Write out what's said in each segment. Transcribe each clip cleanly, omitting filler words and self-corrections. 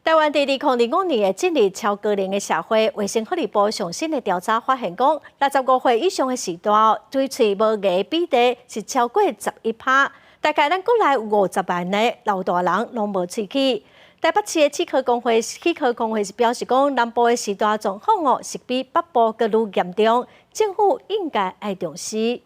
台灣佇2025年會進入超高齡的社會，衛生福利部上新的調查發現，講65歲以上的序大，對喙無牙比例是超過11%，大概咱國內有50萬个老大人攏無喙齒。台北市的齒科公會是表示講，南部的序大狀況哦，是比北部閣愈嚴重，政府應該愛重視。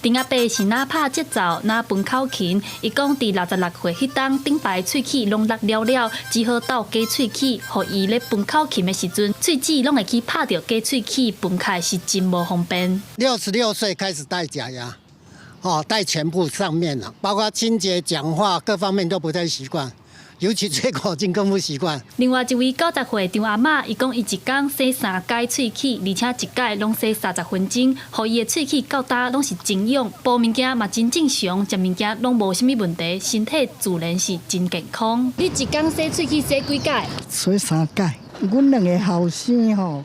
陳阿伯是若拍節奏，若歕口琴。伊講，佇66歲彼冬，頂排喙齒攏落了了，只好鬥假喙齒，予伊咧歕口琴的時陣，喙齒攏會去拍著假喙齒，歕起來是真無方便。 66歲開始戴假牙，哦，戴全部上面了，包括清潔、講話各方面都不太習慣。尤其吹口琴更不習慣。另外一位90歲張阿嬤，伊講伊一工洗三擺喙齒，而且一擺攏洗30分鐘，予伊的喙齒到今攏是真勇，補物件嘛真正常，食物件攏無啥物問題，身體自然是真健康。你一工洗喙齒洗幾擺？洗三擺。阮兩个後生吼，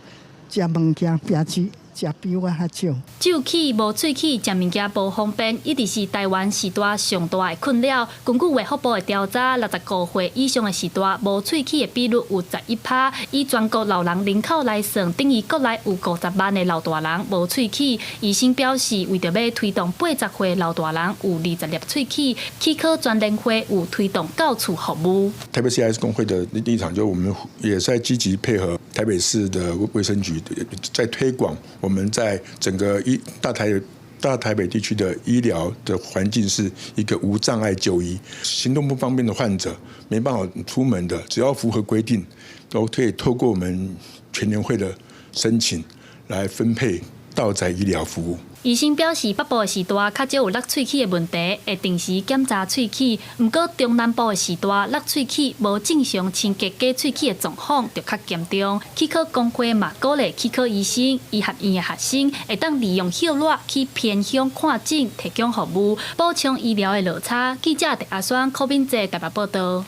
食物件拚舌食比我較少。蛀齒無喙齒，食物件無方便，一直是台灣序大上大的困擾。根據衛福部的調查，65歲以上的序大無喙齒的比率有11%。以全國老人人口來算，等於國內有50萬的老大人無喙齒。醫生表示，為著欲推動80歲老大人有20粒喙齒，齒科全聯會有推動到厝服務。台北市牙醫師公會的立場，就我們也在積極配合台北市的衛生局，在推廣我們在整個醫大台大台北地區的醫療的環境是一個無障礙就醫，行動不方便的患者沒辦法出門的，只要符合規定，都可以透過我們全聯會的申請來分配到宅醫療服務。醫生表示，北部的序大較少有落喙齒的問題，會定時檢查喙齒。毋過中南部的序大落喙齒無正常清潔假喙齒的狀況就較嚴重。齒科公會嘛鼓勵齒科醫生、醫學院的學生會當利用歇熱去偏鄉看診，提供服務，補充醫療的落差。記者鄭阿雙、柯敏哲台北報道。